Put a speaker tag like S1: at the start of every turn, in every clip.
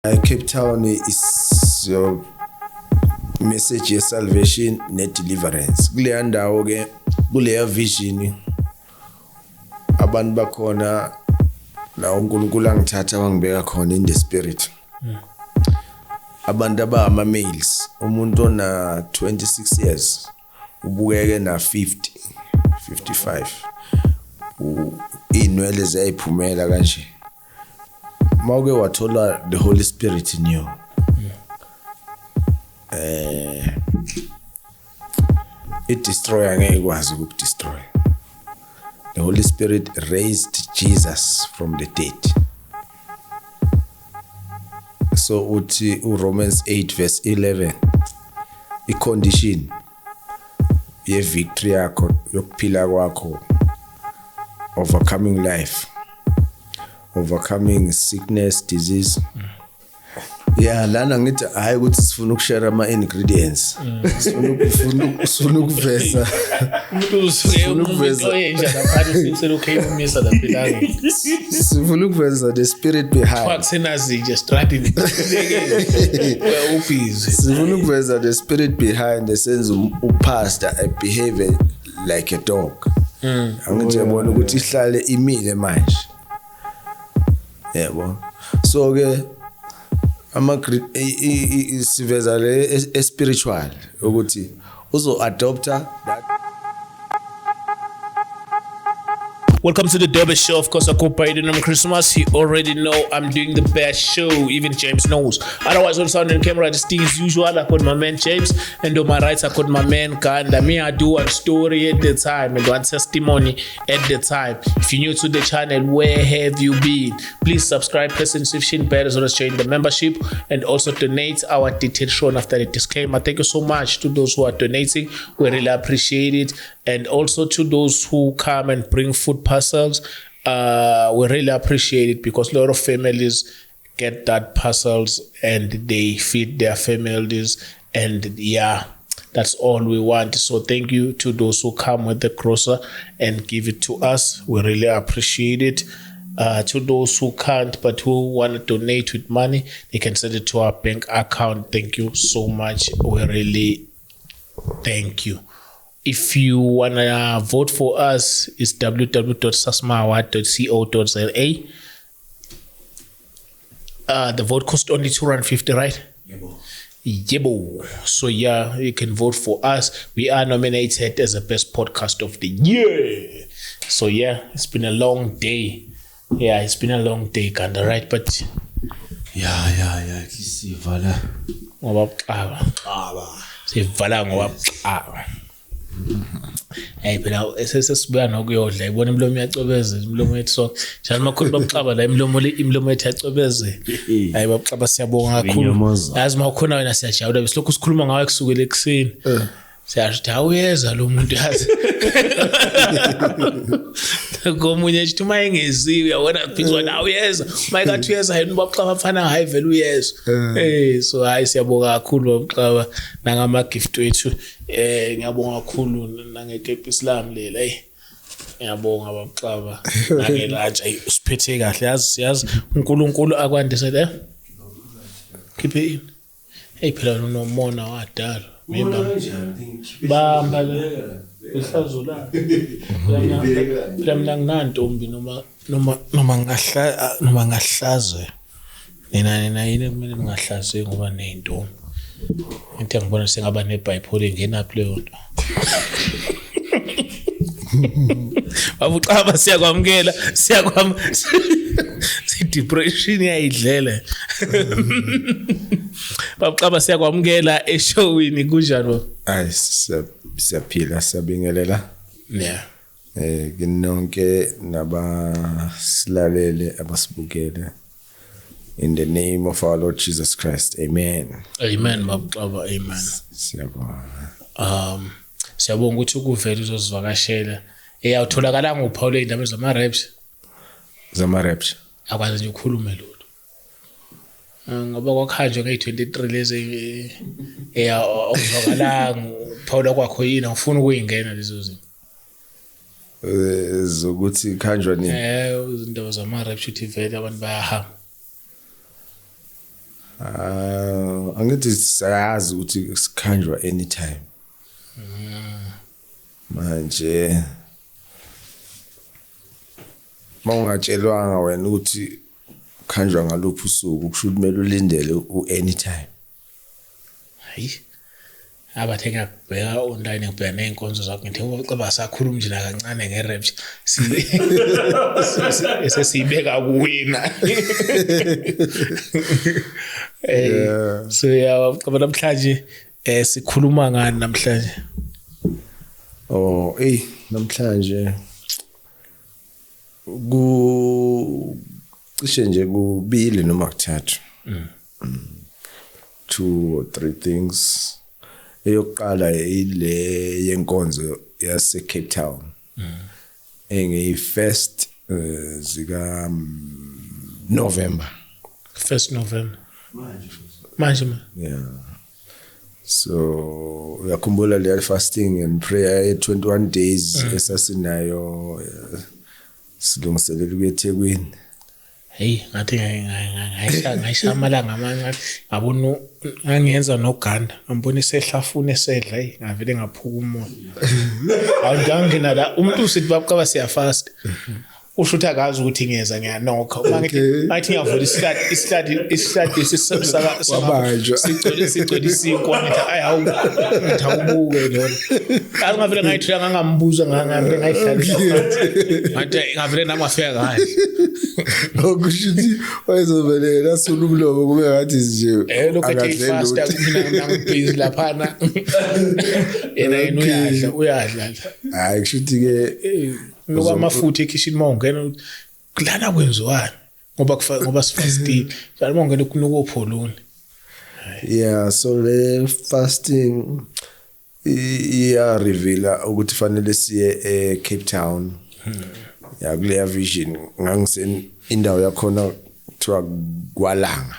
S1: Cape Town is your message ye salvation ne deliverance. Kuleya ndawo ke, kuleya vision, abantu bakhona la uNkulunkulu angithatha wangibeka khona in the spirit. Abantu abama males, umuntu ona 26 years ubukeke na 50 55, inwele ziyayiphumela kanje. Mawuke wathola the Holy Spirit in you, i-destroyer ngeke ikwazi ukukudestroy. The Holy Spirit raised Jesus from the dead. So uthi uRomans 8 verse 11, i-condition ye-victory yakho, yokuphila kwakho, overcoming life, overcoming sickness, disease. Yeah, lana ngithi hayi ukuthi sifuna ukushare ama ingredients, sifuna ukuveza
S2: Umuntu usuke
S1: Sifuna ukuveza-
S2: umuntu oyenja lapha uselokhu eyimisa lapha elangeni.
S1: Sifuna ukuveza the spirit behind.
S2: Kwakusenazinja estradini. Ubhizi.
S1: Sifuna ukuveza the spirit behind esenza upastor behave like a dog. Angithi yabona ukuthi ihlale imile manje, yebo. So ke ama siveza le spiritual ukuthi uzo adopta that.
S2: Welcome to the Durban Show. Of course, I go by the name Christmas. You already know I'm doing the best show. Even James knows. Otherwise, on sound and camera, this thing is usual. I got my man James, and on my right, I got my man Ganda. Me, I do one story at the time and one testimony at the time. If you're new to the channel, where have you been? Please subscribe, press the notification bell, as well as join the membership, and also donate. Our details shown after the disclaimer. Thank you so much to those who are donating. We really appreciate it. And also to those who come and bring food parcels, we really appreciate it, because a lot of families get that parcels and they feed their families, and yeah, that's all we want. So thank you to those who come with the grocer and give it to us. We really appreciate it. To those who can't but who want to donate with money, they can send it to our bank account. Thank you so much. We really thank you. If you want to vote for us, it's www.sasmaaward.co.za. The vote cost only 250, right?
S1: Yebo.
S2: Yebo. You can vote for us. We are nominated as the best podcast of the year. It's been a long day. Yeah, it's been a long day, Ganda, right? But
S3: Yeah, yeah, yeah. At least sivala.
S2: Ngoba buxaba.
S3: Xaba.
S2: Sivala ngoba buxaba. Hey, phela sesibuya nokuyodla, ibona imilomo iyacwebezela, imilomo yethu so. Njalo makhulu babuxaba la, imilomo le, imilomo yethu iyacwebezela. Hayi babuxaba, siyabonga kakhulu.
S3: Inyomoza.
S2: Yazi mawukhona wena siyajabula, besilokhu sikhuluma ngawe kusukela ekuseni. Siyasho ukuthi awuyeza lo muntu, yazi. Komunye nje uma engeziwe, uyabona, phizwa na uyeza. Uma ekathi uyeza yena ubabuxaba mfana, hayi vele uyeza. So hayi siyabonga kakhulu babuxaba nangama gift wethu. Ngiyabonga kakhulu nangekepisi lami lela. Hey, ngiyabonga babuxaba nangelatsha. Hey, usiphethe kahle, yazi uNkulunkulu akwandise le. Khiphe ini. Hey, phela unomona wadala. Mina bamba le. Ihlazo la. Phela mina nginantombi noma ngahlaze. Nina yini kumele ningahlaze ngoba neyintombi. Into engibona sengaba nebipolar ingenaphi leyo nto. Babuxaba siyakwamukela, siyakwam. Si depression iyayidlela. Babuxaba siyakwamukela eshowini, kunjani baba?
S1: Hayi, siyaphila, siyabingelela.
S2: Yeah.
S1: Kinonke nabasilalele abasibukele. In the name of our Lord Jesus Christ. Amen.
S2: Amen, babuxaba, amen.
S1: Siyabonga.
S2: Siyabonga ukuthi ukuvela uzosivakashela. Awutholakala nguphi le ndaba zama raps?
S1: Zama raps.
S2: Akwazi nje ukukhuluma lutho. Ngoba kwakhanjwa nge-23 lezi, awuzwakalanga uphawula kwakho yini, awufuni ukuyingena lezo zinto.
S1: Zokuthi khanjwa nini?
S2: Izindaba zama raps uthi vele abantu bayahamba.
S1: Ah, angithi siyazi ukuthi sikhanjwa anytime. Manje mawungatshelwanga wena ukuthi khanjwa ngaluphi usuku, kusho ukuthi kumele ulindele u-anytime.
S2: Hayi, abathe ngiyakubheka online, ngibheka ney'nkonzo zakho, ngithi ucaba sakhuluma nje nakancane nge-rapture, esesiyibeka kuwena. So ya, caba namhlanje sikhuluma ngani namhlanje?
S1: Oh, ey, namhlanje ku cishe nje kubili noma kuthathu. Two or three things. Eyokuqala ile yenkonzo yase Cape Town. Engeyi first zika November.
S2: 1st November. Manje ma.
S1: Yeah. So uyakhumbula le fasting and prayer ye 21 days esasinayo, silungiselela ukuya eThekwini.
S2: Hey, ngathi ngayisha amalanga amancane, ngabona ngangiyenza noganda, ngambona isehlafuna esedla, hey, ngavele ngaphuka umoya. Awungangena la umuntu usithi babukaba siyafast, usho ukuthi akazi ukuthi ngiyeza ngiyanokha. Uma ngithi ngathi ngiyavula isihlati
S1: Wabanjwa.
S2: Sigcwele isinkwa, ngithi ayi hawu, ngithi awubuke lona. Yazi ngavele ngayithola, ngangambuza, ngavele ngayihlalisa phansi, ngathi ngavele nami ngafika kahle.
S1: Okusho ukuthi wayezovele nasula umlomo kube ngathi nje
S2: Lokhu ethi
S1: akadle
S2: fast
S1: lutho.
S2: mina ngibhizi laphana, yena uyadla.
S1: Hayi, kusho ukuthi ke
S2: Nuka amafutha ekhishini uma ungena lana, kwenziwani ngoba ngoba sifastile njalo, uma ungena kunuka opholoni.
S1: Yeah, so le fasting iya reveal ukuthi fanele siye e Cape Town. Ya, kuleya vision ngangisen indawo yakhona kuthiwa Kwalanga.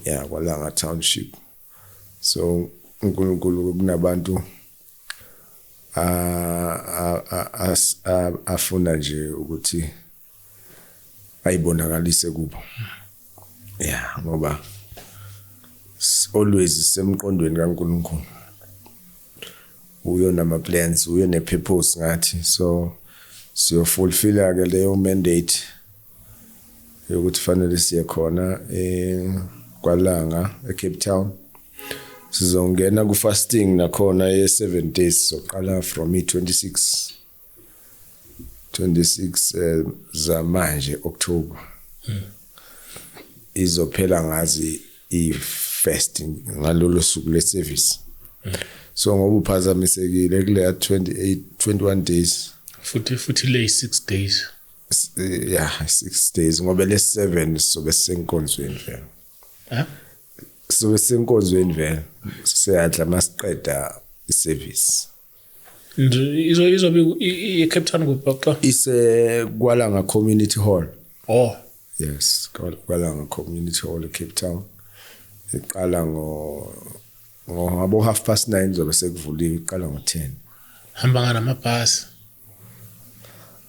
S1: Yeah, Kwalanga Township. So uNkulunkulu kunabantu afuna nje ukuthi ayibonakalise kubo. Yeah, ngoba always semqondweni kaNkulunkulu. Uyo nama plans, uyo ne purpose ngathi, so siyo fulfill ke leyo mandate yokuthi fanele siye khona kwaLanga eCape Town. Sizongena ku fasting nakhona ye 7 days, soqala from i 26 zamanje October, izophela ngazi i-fasting ngalolo suku le-service. So ngoba uphazamisekile kuleya 28 21 days,
S2: Futhi le 6 days.
S1: Yeah, 6 days, ngoba le 7 sobe senkonzweni vele.
S2: Ha.
S1: Sobe senkonzweni vele, siyadla masiqeda i-service.
S2: Izobe i-Cape Town kuphi xa?
S1: Ise Kwalanga Community Hall.
S2: Oh.
S1: Yes, Kwalanga Community Hall eCape Town. Iqala ngo ngabo 9:30, zobe sekuvuliwe, iqala ngo10.
S2: Hamba nganamabhasi?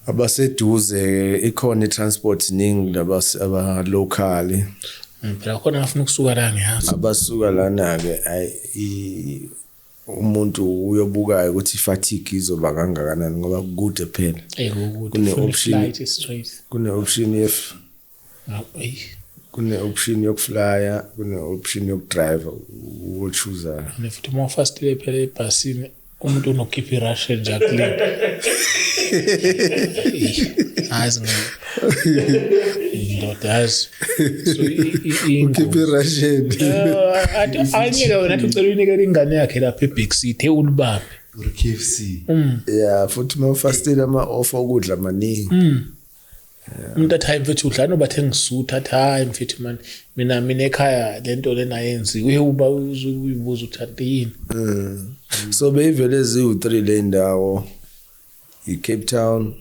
S1: Abaseduze ikhona i-transport ningi, labas aba local.
S2: Phela khona ngafuna ukusuka la, ngiyazi.
S1: Abasuka lana ke, ayi, umuntu uyobukayo ukuthi fatigue izoba kangakanani ngoba kude phela.
S2: Kude.
S1: Kune
S2: Funa
S1: option.
S2: Flight straight.
S1: Kune option yef
S2: Eyi.
S1: Kune option yokuflya, kune option yokudrive, uchoose.
S2: And futhi uma ufastile phela ebhasini, umuntu unokhipha i-ration nje akulinde. Hayi, ndoda, yazi, so
S1: Ukhipha i-ration.
S2: Ayinike wena, athi ucela uyinikele ingane yakhe lapha e-back seat, ulibambe.
S3: Or KFC.
S1: Yeah, futhi uma ufastile ama-offer okudla maningi.
S2: Umuntu athi, "Hayi mfethu, udla noba ngisutha." Athi, "Hayi mfethu man, mina ekhaya lento lena ayenziwe." Uye uba uyibuza ukuthi anti yini.
S1: So beyivele ziwu-3 le ndawo: i-Cape Town,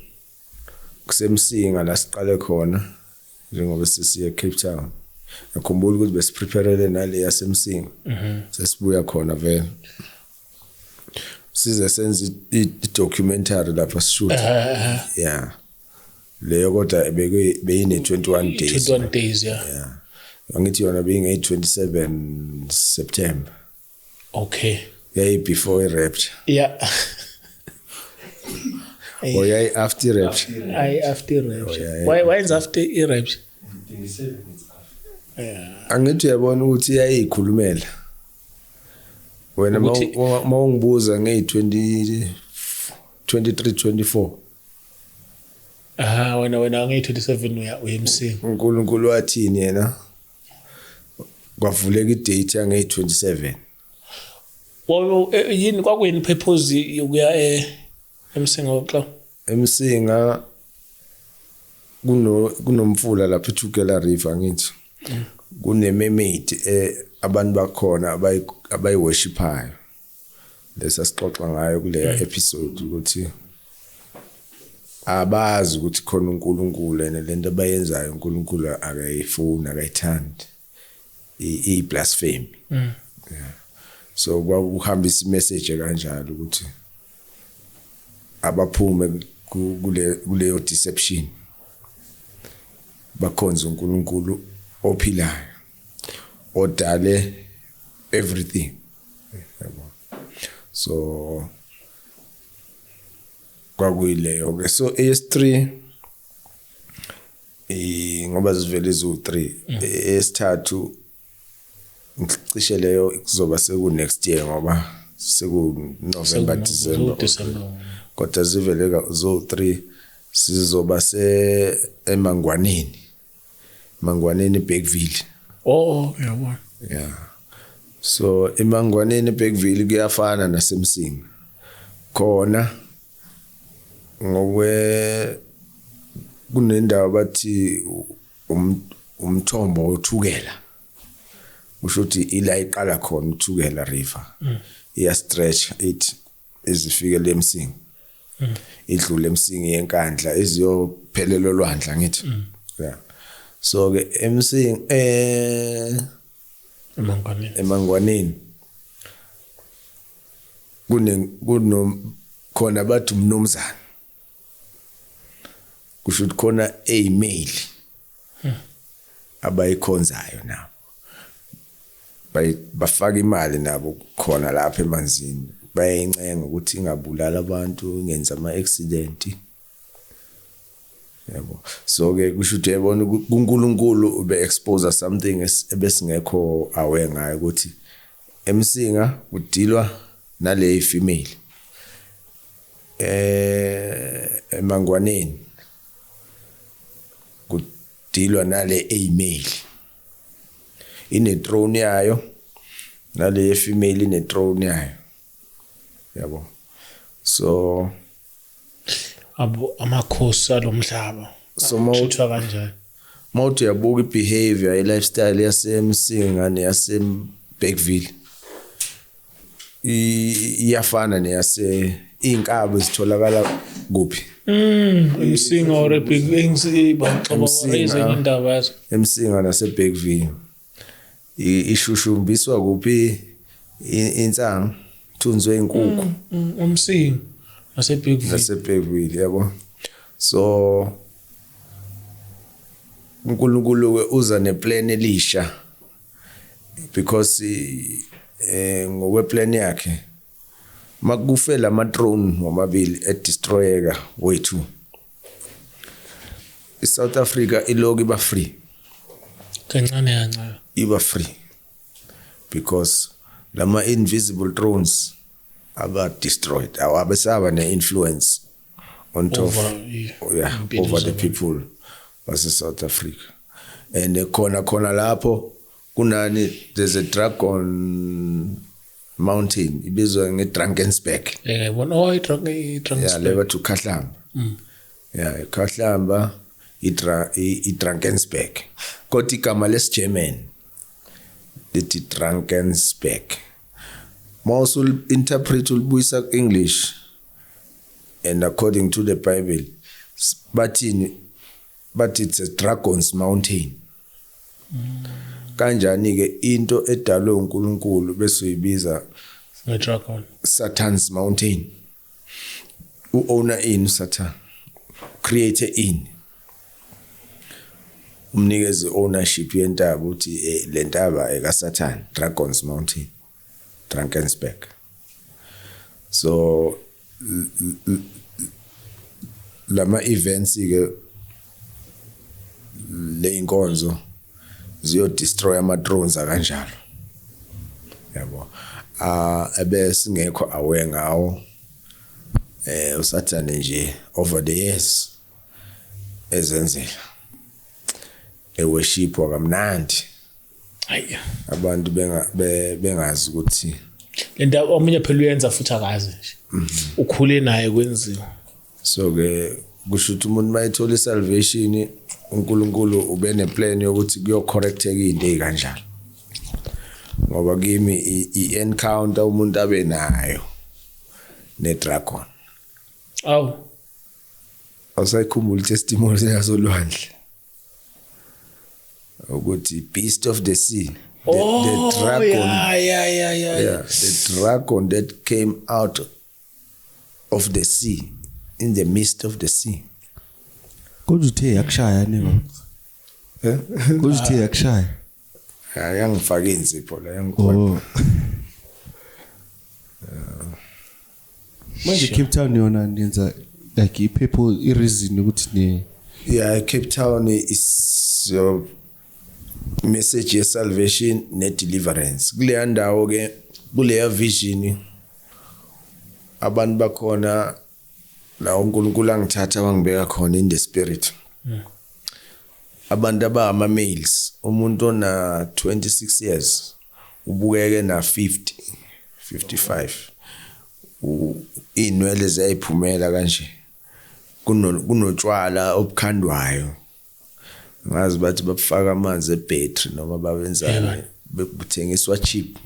S1: kusemsinga la siqale khona njengoba sesiye Cape Town. Ngikhumbula ukuthi besipreparele nale yasemsinga, sesibuya khona vele size senze i-documentary lapha sishoot. Yeah, leyo kodwa beyine 21 days.
S2: 21 days, yeah.
S1: Yeah. Angithi yona beyingeyi-27 September.
S2: Okay.
S1: Yayi before i-rapture.
S2: Yeah.
S1: Or yayi after i-rapture.
S2: Ayi, after i-rapture.
S1: Oh, yeah.
S2: Why is after i-rapture?
S3: 27 it's after.
S2: Yeah.
S1: Angithi uyabona ukuthi yayikhulumela. Wena mawungibuza ngeyi-20 23 24.
S2: Ah, wena ngeyi-27 uya uMsinga.
S1: uNkulunkulu wathini yena? Kwavuleka idate yangeyi-27.
S2: Yini kwakuyini purpose yokuya eMsinga xa?
S1: eMsinga kunomfula lapha eThukela River ngithi. Kune-mermaid abantu bakhona abayiworshiphayo. Lesa sixoxa ngayo kuleya episode ukuthi abazi ukuthi khona uNkulunkulu and lento abayenzayo uNkulunkulu akayifuni, akayithandi. I-blasphemy. Yeah. So kwakuhambisa imessage kanjalo ukuthi abaphume kuleyo deception, bakhonze uNkulunkulu ophilayo odale everything. Yabo. So kwakuyileyo ke. So AS3 ngoba zivele zu3, esithathu ngicishe leyo kuzoba seku next year ngoba seku November, December.
S2: December.
S1: Kodwa zivele zo3 sizoba se eMangwaneni. Mangwaneni Bergville.
S2: Oh, yabona.
S1: Yeah. So eMangwaneni Bergville kuyafana naseMsinga. Khona ngokwe kunendawo bathi umthombo woThukela. Kusho ukuthi ila iqala khona uThukela River. Iya stretch it izifike leMsinga. Idlule eMsinga yeNkandla iziyophelela olwandle ngithi. Yeah. So ke eMsinga eMangwaneni kuno khona bathi umnomzana. Kusho ukuthi khona email abayikhonzayo nabo. Bafaka imali nabo khona lapha emanzini. Bayayincenga ukuthi ingabulala abantu, ingenza ama accident. Yabo. So ke kusho ukuthi uyabona kuNkulunkulu ube expose something ebesingekho aware ngayo ukuthi eMsinga kudilwa nale female. eMangwaneni kudilwa nale email. Ine throne yayo nale female ine throne yayo. Yabo. So
S2: abo amakhosi alomhlaba.
S1: So
S2: mawuthwa kanjani?
S1: Mawuthi uyabuka ibehavior, i-lifestyle yaseMsinga neyaseBergville iyafana neyase inkabi zitholakala kuphi?
S2: eMsinga or eBergville baxoba ezinye indaba yazo.
S1: eMsinga naseBergville. Ishushumbiswa kuphi insangu? Thunzwe inkukhu.
S2: uMsinga naseBergville.
S1: NaseBergville, yabo. So uNkulunkulu ke uza neplan elisha because ngokweplan yakhe makufe lama throne wamabili edestroyeka wethu, iSouth Africa iloku iba free
S2: kancane kancane,
S1: iba free because lama invisible thrones aba destroyed, awabesaba ne-influence on top over the people base South Africa. And khona lapho kunani, there's a dragon mountain ibizwa ngeDrakensberg.
S2: Ngiyabona, oh iDrakensberg.
S1: Yeah, leba to Khahlamba. Yeah, Khahlamba iDrakensberg. Kodwa igama lesiGerman lithi Drakensberg. Mawusul interpret ulibuyisa English and according to the Bible bathini, but it's a dragon's mountain. Kanjani ke into edalwe uNkulunkulu bese uyibiza
S2: ngedragon,
S1: Satan's mountain? U-owner in Satan, creator in. Umnikeze ownership yentaba, uthi le ntaba ekaSathane, Dragons Mountain, Drakensberg. So lama events ke, le inkonzo ziyo destroy ama thrones akanjalo, yabo, ebesingekho aware ngawo. Usathane nje over the years ezenzela, eworship kamnandi.
S2: Hayi.
S1: Abantu bengazi ukuthi
S2: Le ndawo omunye phela uyenza futhi akazi nje, ukhule naye kwenziwa.
S1: So ke kusho ukuthi umuntu mayethola isalvation, uNkulunkulu ube neplan yokuthi kuyocorrecteka izinto ezikanjalo, ngoba kimi i-encounter umuntu abe nayo ne-dragon.
S2: Awu.
S1: Awusayikhumbula testimony yasolwandle ukuthi beast of the sea, the dragon?
S2: Yeah.
S1: Yeah, the dragon that came out of the sea, in the midst of the sea.
S3: Kodwa uthe yakushaya ne baba?
S1: Eh?
S3: Kodwa uthe yakushaya?
S1: Yangifaka inzipho la, yangikhona.
S3: Oh. Manje Cape Town yona nenza like i-people, i-reason ukuthi ne
S1: Yeah, Cape Town is your message ye salvation ne deliverance. Kuleya ndawo ke, kuleya vision, abantu bakhona la uNkulunkulu angithatha wangibeka khona in the spirit. Abantu abama males, umuntu ona 26 years ubukeke na 50 55. Inwele ziyayiphumela kanje, kunotshwala obukhandwayo, ngazi bathi babufaka amanzi ebattery noma babenzani, buthengiswa cheap.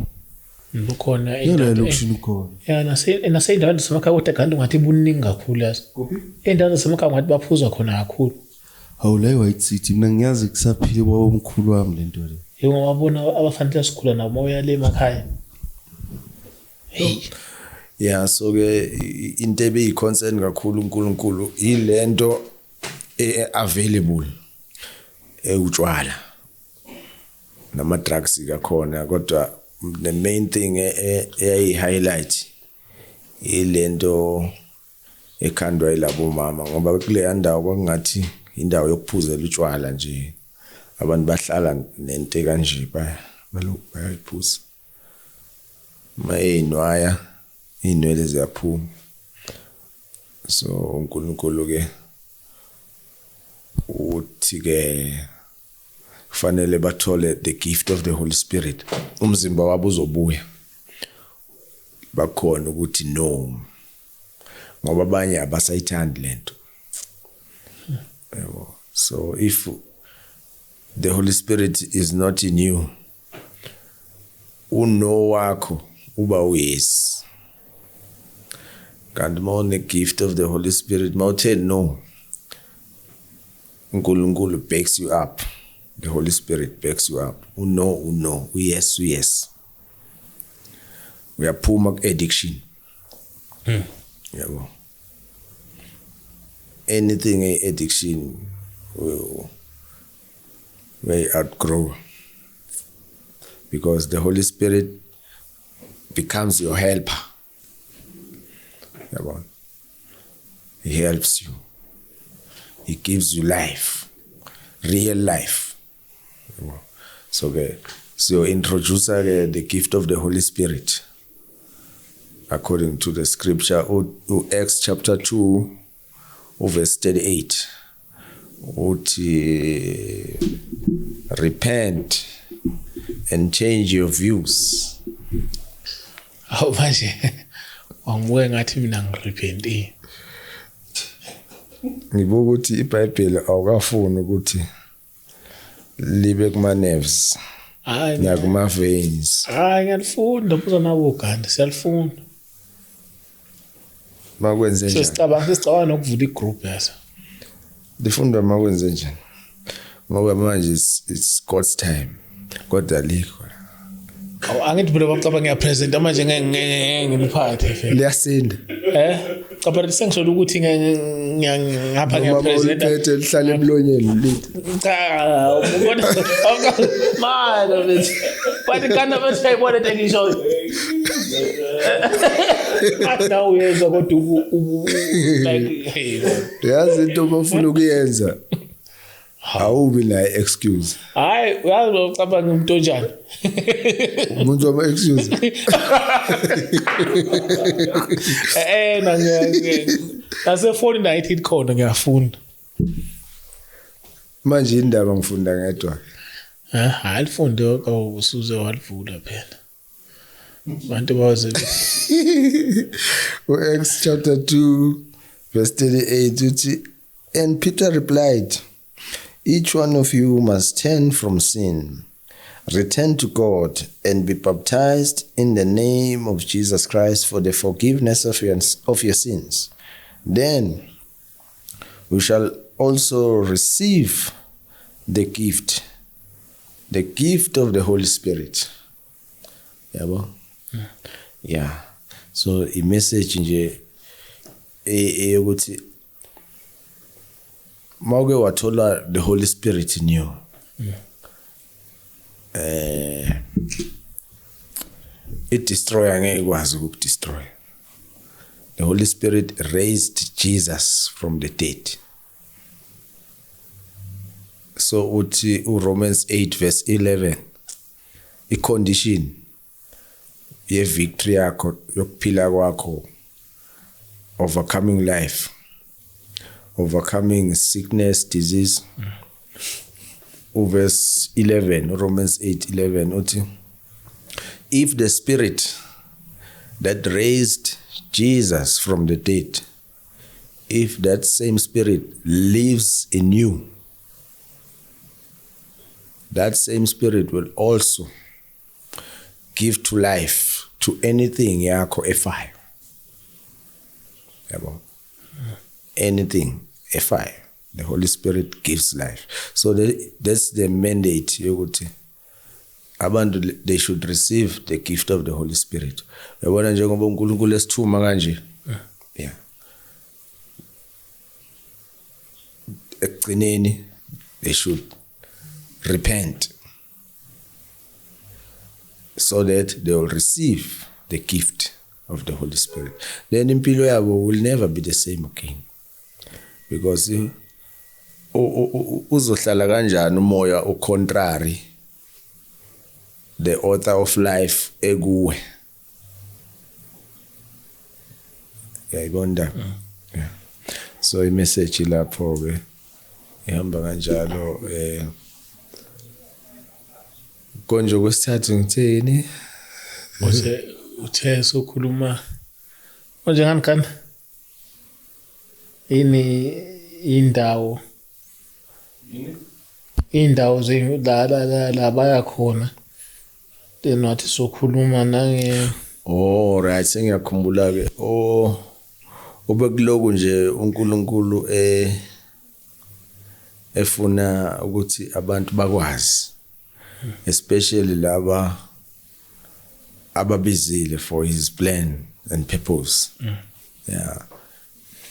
S2: Bukhona.
S3: Yona elokishini khona.
S2: Ya, naseyindaweni zasemakhaya, kodwa kanti ungathi buningi kakhulu, yazi.
S3: Kuphi?
S2: Ey'ndaweni zasemakhaya ungathi baphuzwa khona kakhulu.
S3: Hawu, la e-White City mina ngiyazi kusaphile baba omkhulu wami lento le.
S2: Yebo, ngababona abafanele sikhula nabo mawuya le emakhaya. Hey.
S1: Yeah, so ke into ebeyi-concern kakhulu uNkulunkulu ilento available, ewutshwala nama drugs kakhona, kodwa the main thing eyayi highlight ilento ekhandwa yilabo mama, ngoba kuleya ndawo kwakungathi indawo yokuphuzela utshwala nje. Abantu bahlala nento kanje, bayayiphuza, mayinwaya inwele ziyaphuma. So uNkulunkulu ke uthi ke kufanele bathole the gift of the Holy Spirit, umzimba wabo uzobuya, bakhona ukuthi no, ngoba abanye abasayithandi lento, yabo. So if the Holy Spirit is not in you, uno wakho uba uyes, kanti mawune gift of the Holy Spirit, mawuthe no, uNkulunkulu backs you up, the Holy Spirit backs you up. Uno uno, uyes uyes, uyaphuma ku-addiction, yabo. Anything a addiction will outgrow, because the Holy Spirit becomes your helper, yabona. He helps you, he gives you life, real life, yabo. So ke so introduce ke the gift of the Holy Spirit according to the scripture, u Acts chapter 2 verse 38, uthi, "Repent and change your views."
S2: Awu, manje wangibuke ngathi mina ngirepentile.
S1: Ngibuka ukuthi iBhayibheli awukafuni ukuthi libe kuma nerves
S2: Hayi.
S1: nakuma veins.
S2: Hayi, ngiyalifunda, buza nabo Uganda, siyalifunda.
S1: Makwenze njani?
S2: Sesicabanga nokuvula igroup, yazi.
S1: Lifundwa makwenze njani? Ngoba manje it's God's time, kodwa likho.
S2: Awu, angithi phela bacabanga ngiyapresenta manje, ngeke ngiliphathe vele.
S1: Liyasinda.
S2: Eh. Cha, but sengisho ukuthi ngapha
S1: Noma
S2: ngiyapresenta.
S1: uliphethe lihlale emlonyeni lithi.
S2: Cha, ubona manje mfethu. But kana bese ayibona into engishoyo. But now uyezwa kodwa like, hey.
S1: Yazi into obafuna ukuyenza, awubi nayo excuse.
S2: Hayi, uyazi ucabanga umuntu onjani?
S1: Umuntu wama excuse.
S2: Na nasefoni nayo ithi khona ngiyafunda.
S1: Manje indaba ngifunda ngedwa.
S2: Hayi, lifunde usuze walivula phela. Abantu baze.
S1: Acts chapter 2 verse 38 uthi, "And Peter replied, each one of you must turn from sin, return to God, and be baptized in the name of Jesus Christ for the forgiveness of your sins. Then we shall also receive the gift of the Holy Spirit." Yabo? Yeah. So i message nje eyokuthi mawuke wathola the Holy Spirit in you, it destroy angeke ikwazi ukudestroy. The Holy Spirit raised Jesus from the dead. So uthi uRomans 8 verse 11, icondition ye victory yakho, yokuphila kwakho, overcoming life, overcoming sickness, disease. Uverse 11, Romans 8:11 uthi, "If the spirit that raised Jesus from the dead, if that same spirit lives in you, that same spirit will also give to life to anything yakho efayo." Yabo, anything efayo, the Holy Spirit gives life. So that's the mandate yokuthi abantu, they should receive the gift of the Holy Spirit. Uyabona, njengoba uNkulunkulu esithuma kanje, yeah, ekugcineni they should repent so that they will receive the gift of the Holy Spirit. Then impilo yabo will never be the same again, because uzohlala kanjani umoya ocontrary the author of life ekuwe? Uyayibona? Yeah. So imessage lapho ke ihamba kanjalo. Konje kwesithathu ngitheni?
S2: Uthe sokhuluma manje ngani kana ini indawo la baya khona, then wathi sokhuluma nange
S1: Oh right, sengiyakhumbula ke. Oh, ubekuloku nje uNkulunkulu efuna ukuthi abantu bakwazi, especially laba ababizile for his plan and purpose, yeah,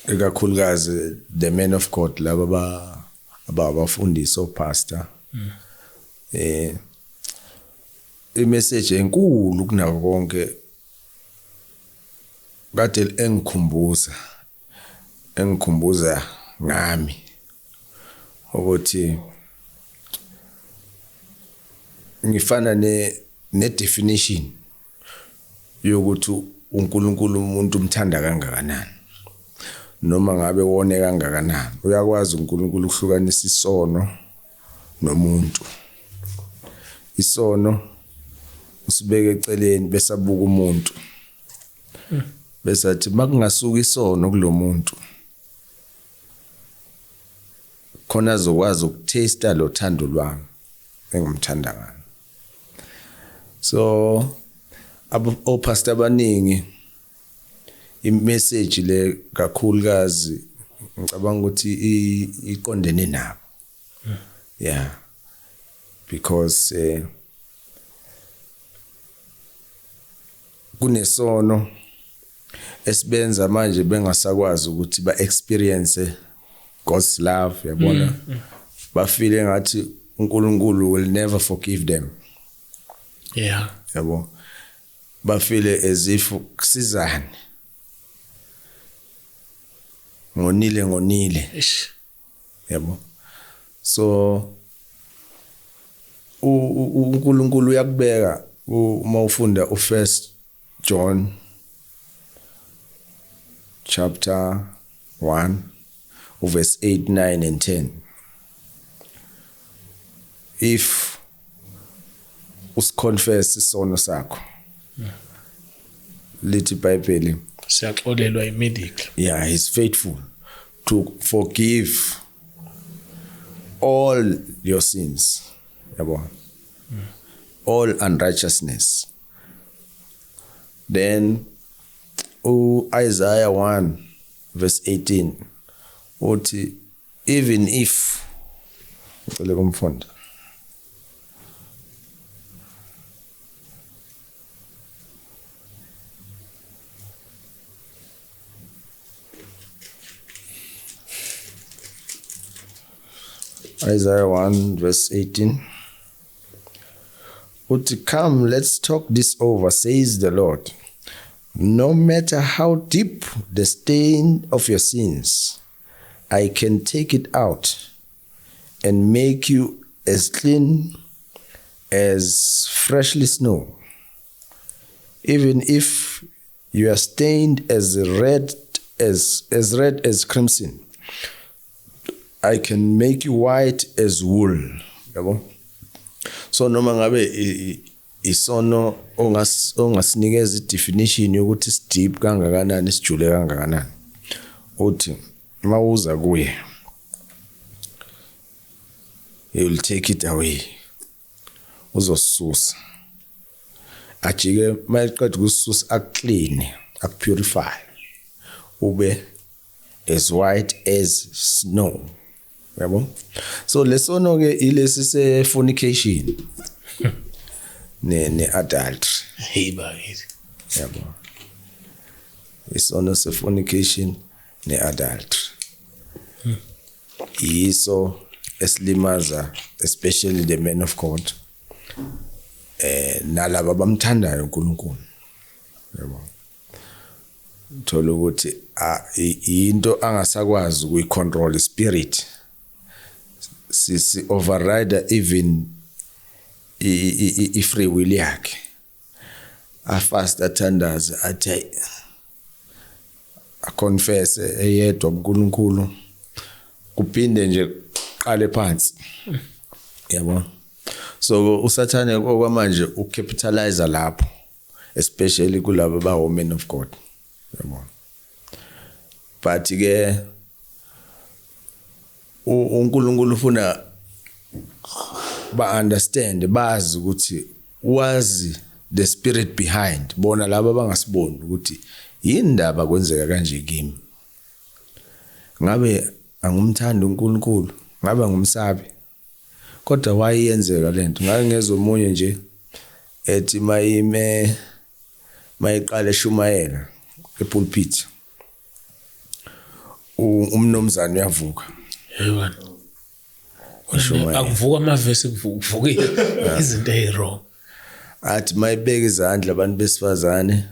S1: ikakhulukazi the men of God, laba abafundisi, opastor. Imessage enkulu kunako konke kade engikhumbuza ngami ukuthi ngifana ne definition yokuthi uNkulunkulu umuntu umthanda kangakanani, noma ngabe wone kangakanani. Uyakwazi uNkulunkulu ukuhlukanisa isono nomuntu. Isono usibeke eceleni, bese abuka umuntu, bese athi makungasuka isono kulomuntu, khona azokwazi ukutaste lo thando lwami engimthanda ngalo. So opastor abaningi, imessage le kakhulukazi ngicabanga ukuthi iqondene nabo, yeah, because kunesono. Esibenza manje bengasakwazi ukuthi ba experience God's love, yabona. Bafile ngathi uNkulunkulu will never forgive them. Yabo. Bafile as if kusizani. Ngonile ngonile.
S2: Eish.
S1: Yabo. So uNkulunkulu uyakubeka uma ufunda uFirst John chapter 1 verse 8, 9 and 10. If usiconfess isono sakho, lithi iBhayibheli
S2: siyaxolelwa immediately.
S1: Yeah, he's faithful to forgive all your sins, yabo, all unrighteousness. Then Isaiah 1 verse 18 uthi even if, ngicela kumfunda. Isaiah 1 verse 18. Uthi, come, let's talk this over, says the Lord. No matter how deep the stain of your sins, I can take it out and make you as clean as freshly snow. Even if you are stained as red as crimson, I can make you white as wool. Yabo? So noma ngabe isono ongasinikeza i-definition yokuthi si-deep kangakanani, sijule kangakanani, uthi mawuza kuye, he will take it away. Uzosusa. Ajike mayeqeda ukususa akuclean, akupurify. Ube as white as snow. Yabo? So lesono ke ilesi se fornication ne adultery.
S2: Hey bakithi.
S1: Yabo. Isono se fornication ne adultery. Iso esilimaza especially the men of God. Nalabo abamthandayo uNkulunkulu. Yabo. Thola ukuthi into angasakwazi ukuyicontrol spirit. Sisi override even i free will yakhe. Afast athandaze athi aconfess eyedwa kuNkulunkulu, kuphinde nje qale phansi. Yabo. So uSathane okwamanje ucapitalize lapho, especially kulabo ba women of God. Yabo. But ke uNkulunkulu ufuna ba understand, bazi ukuthi wazi the spirit behind, bona laba abangasiboni ukuthi yindaba kwenzeka kanje kimi. Ngabe angumthandi uNkulunkulu, ngabe ngumsabi, kodwa wayenzeka lento. Ngake ngezwe omunye nje ethi mayime mayiqala eshumayela epulpit, umnomzana uyavuka.
S2: Yebo. Akuvuka amavesi, kuvuka izinto eziwrong.
S1: Athi mayibeka izandla abantu besifazane,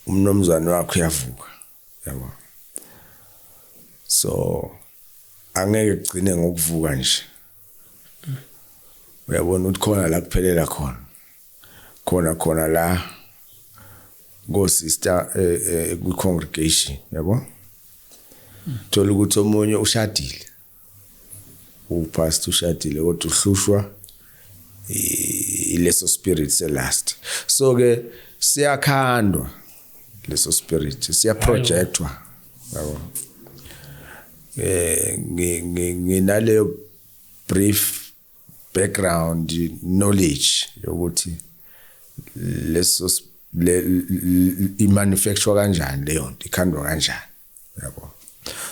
S1: umnomzana wakhe uyavuka. Yabo. So angeke kugcine ngokuvuka nje. Uyabona ukuthi khona la kuphelela khona. Khona khona la go sister ku congregation, yabo. Thola ukuthi omunye ushadile. Upastor ushadile kodwa uhlushwa ileso spirit selast. So ke siyakhandwa leso spirit, siyaprojectwa. Yabo. Nginaleyo brief background knowledge yokuthi leso i-manufacture kanjani leyo nto, ikhandwa kanjani. Yabo.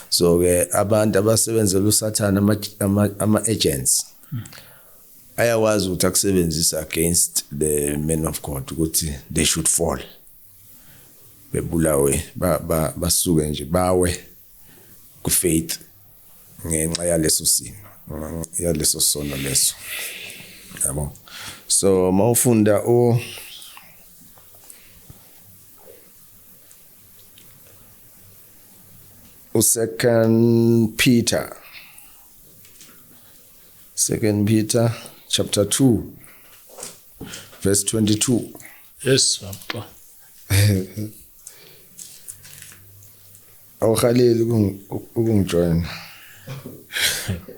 S1: So ke abantu abasebenzela uSathane, ama agents ayawazi ukuthi akusebenzisa against the men of God ukuthi they should fall. Bebulawe, basuke nje bawe ku faith ngenxa yaleso sino, yaleso sono leso, yabo. So mawufunda u Second Peter, Second Peter chapter 2 verse 22.
S2: Yes, baba.
S1: Awuhaleli ukungijoyina.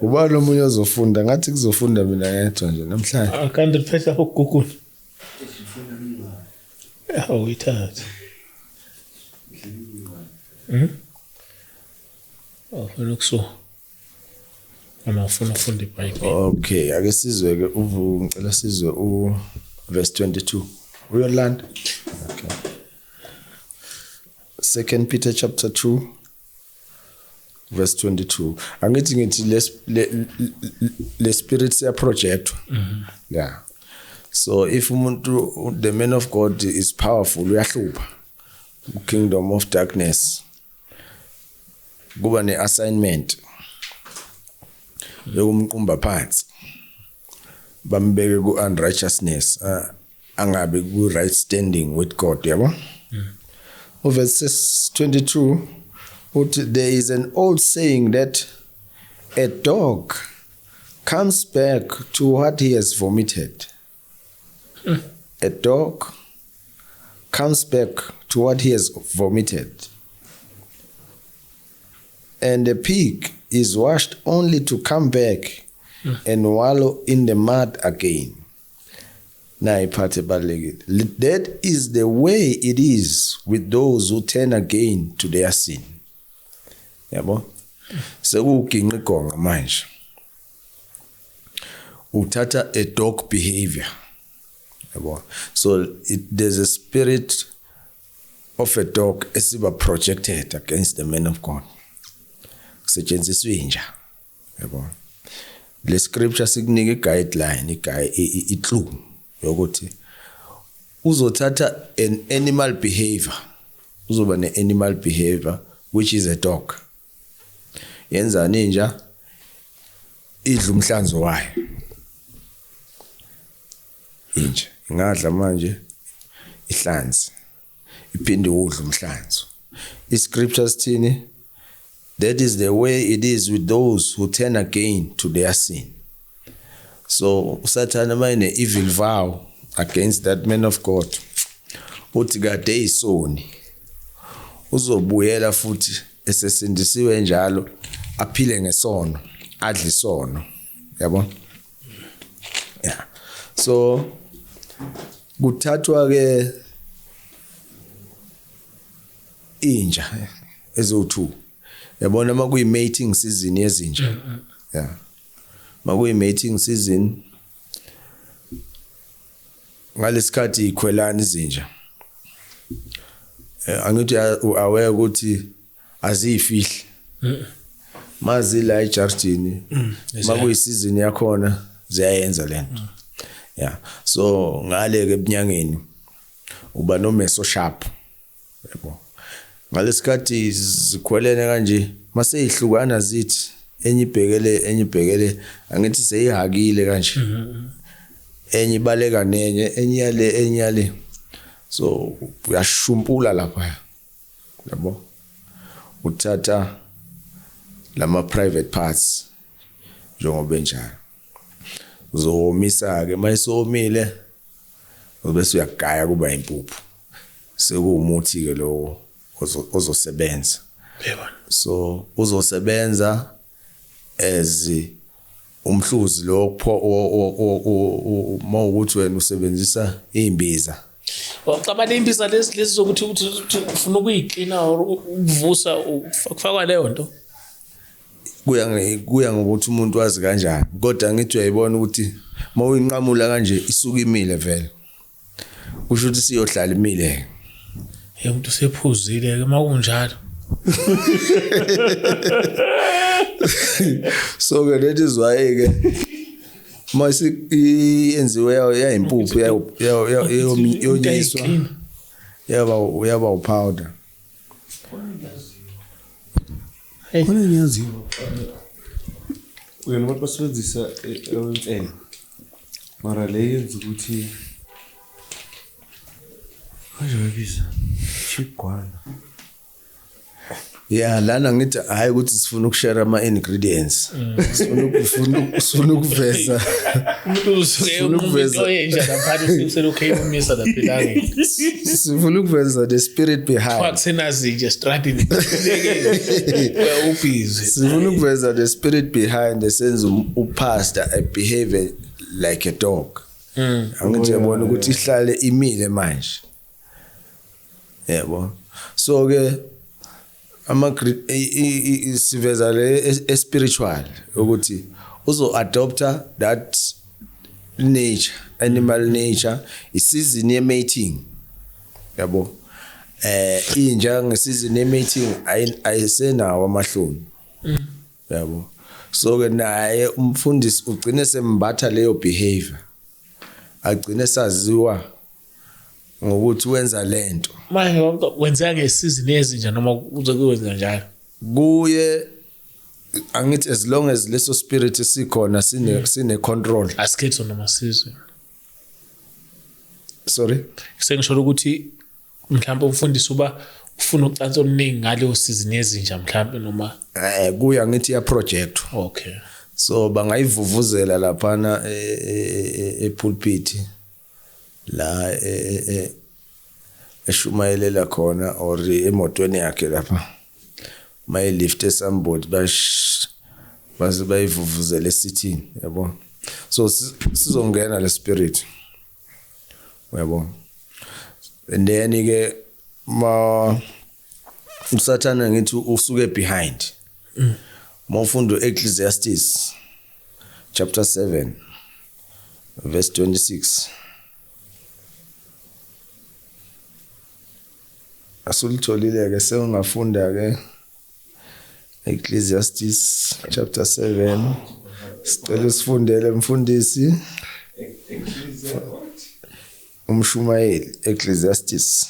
S1: Ubani omunye ozofunda? Ngathi kuzofunda mina ngedwa nje namhlanje.
S2: Akanti phehla uGoogle. Awuyithathe. Awufuna ukusuka. Uma ufuna ukufunda iBhayibheli.
S1: Okay, ake sizwe ke, ngicela sizwe u verse 22. Uyolanda. Okay. Second Peter chapter 2 verse 22. Angithi ngithi le spirit siya project. Yeah. So if umuntu, the man of God is powerful, uyahlupha. Kingdom of darkness. Kuba ne assignment yokumqumba phansi, bambeke ku unrighteousness, angabe ku right standing with God, yabo. Verse 22 uthi, there is an old saying that a dog comes back to what he has vomited. A dog comes back to what he has vomited. And a pig is washed only to come back and wallow in the mud again. Nayi part ebalulekile. That is the way it is with those who turn again to their sin. Yabo? Sekuwuginqa igonga manje. Uthatha a dog behavior. Yabo? So there's a spirit of a dog esiba projected against the man of God. Kusetshenziswa inja. Yabo? Le scripture sikunika i-guideline, i-clue yokuthi uzothatha an animal behavior, uzoba ne-animal behavior which is a dog. Yenzani inja? Idla umhlanzo wayo. Inja ingadla manje ihlanzi, iphinde udla umhlanzo. I-scriptures thini? That is the way it is with those who turn again to their sin. So uSathane mayine evil vow against that man of God, uthi kade isoni, uzobuyela futhi esesindisiwe njalo, aphile ngesono, adle isono, yabo. Yeah. So kuthathwa ke inja ezo2, yabona, makuyi mating season yezinja. Yeah. Makuyi mating season ngalesikhathi ikhwelana izinja. Angithi aware ukuthi aziyifihli. Mazi la ejardini makuyi season yakhona ziyayenza lento. Yeah. So ngale ke ebunyangeni uba nomeso sharp. Yabo. Ngalesikhathi zikhwelene kanje mase ihlukana zithi enye ibhekele enye ibhekele, angithi seyihakile kanje. Enye ibaleka nenye, enye yale, enye yale. So uyashumpula lapha. Yabo. Uthatha lama private parts njengoba enjalo. Uzowomisa ke, mayisomile bese uyagaya kuba impuphu. Sekuwumuthi ke lo ozosebenza.
S2: Yebo.
S1: So uzosebenza as umhluzi lo mawukuthi wena usebenzisa imbiza.
S2: Wacabana imbiza lezi zokuthi uthi ufuna ukuyiklina or ukuvusa, kufakwa leyo nto.
S1: Kuya ngokuthi umuntu wazi kanjani, kodwa ngithi uyayibona ukuthi mawuyinqamula kanje isuka imile vele, kusho ukuthi siyohlala imile.
S2: Hey, umuntu usephuzile ke makunjalo.
S1: So ke that is why ke mase iyenziwe yayimpuphu yonyiswa. Yaba upowder.
S3: Khona ngiyaziyo. Wena abantu basebenzisa imfene. Mara le yenza ukuthi manje babiza chigwana.
S1: Yeah, lana ngithi hayi ukuthi sifuna ukushare ama ingredients. Sifuna ukuveza.
S2: Umuntu usuke umuntu oyenja lapha uselokhu eyomisa lapha elangeni.
S1: Sifuna ukuveza the spirit behind.
S2: Kwakusenazinja estradini. Ubhizi.
S1: Sifuna ukuveza the spirit behind esenza upastor a behave like a dog. Angithi yabona ukuthi ihlale imile manje. Yebo. So ke ama siveza le spiritual ukuthi uzo adopta that nature, animal nature, isizini ye mating. Yabo. Inja ngesizini ye mating ayisenawo amahloni. Yabo. So ke naye umfundisi ugcine sembatha leyo behavior. Agcine saziwa ngokuthi wenza lento.
S2: Manje wenzeka ngesizini ezinja noma uzokwenza njalo?
S1: Kuye angithi as long as leso spirit sikhona sine control.
S2: Asikhetho noma sizwe.
S1: Sorry?
S2: Sengisho ukuthi mhlawumbe umfundisi uba ufuna ucansi oluningi ngaleyo season ezinja mhlawumbe noma
S1: kuya ngithi ya project.
S2: Okay.
S1: So bangayivuvuzela laphana epulpit la eshumayelela khona or emotweni yakhe lapha mayilift somebody base bayivuvuzela esithini, yabo. So sizongena le spirit, yabo. And then ke ma usathana ngithi usuke behind. Mawufunda Ecclesiastes chapter 7 verse 26. Asulitholile ke sewungafunda ke Ecclesiastes chapter 7. Sicela sifundele mfundisi. Umshumayeli Ecclesiastes.